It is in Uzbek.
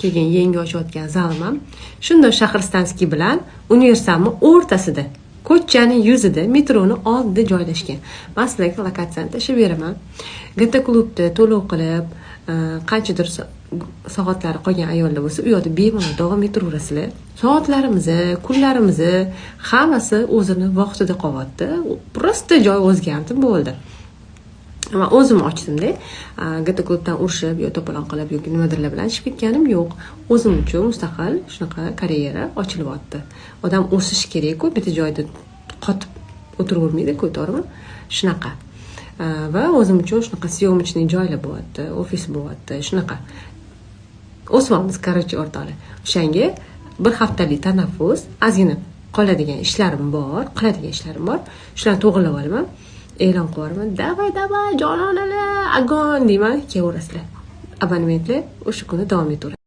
Keyin yangi ochayotgan zalim ham shundoq Shahristonskiy bilan Universalni o'rtasida, ko'chaning yuzida, metroni oldida joylashgan. Man sizlarga lokatsiyani tashlab beraman. GT klubda to'lov qilib, qanchadir soatlari qolgan ayollar bo'lsa, u yoqda bemalol davom etaverasizlar. Soatlarimizni, kunlarimizni hammasi o'zini vaqtida qolyapti, просто joy o'zgardi, bo'ldi. Man o'zim ochdimda. GT klubdan urushib yo to'polon qilib yoki nimadirlar bilan chiqib ketganim yo'q. O'zim uchun mustaqil shunaqa karyera ochilyapti. Odam o'sishi kerakku, bitta joyda qotib o'tiravermaydiku, to'g'rimi? Shunaqa. Va o'zim uchun shunaqa съемочный joylar bo'lyapti, ofis bo'lyapti, shunaqa o'syapmiz, короче, o'rtoqlar. O'shanga bir haftalik tanaffus. Ozgina qoladigan ishlarim bor, qiladigan ishlarim bor, shularni to'g'irlab olaman, e'lon qilib yuboraman. "Давай, давай, jononalar, огонь!" deyman, kelaverasizlar. Abonementlar o'sha kuni davom etaveradi.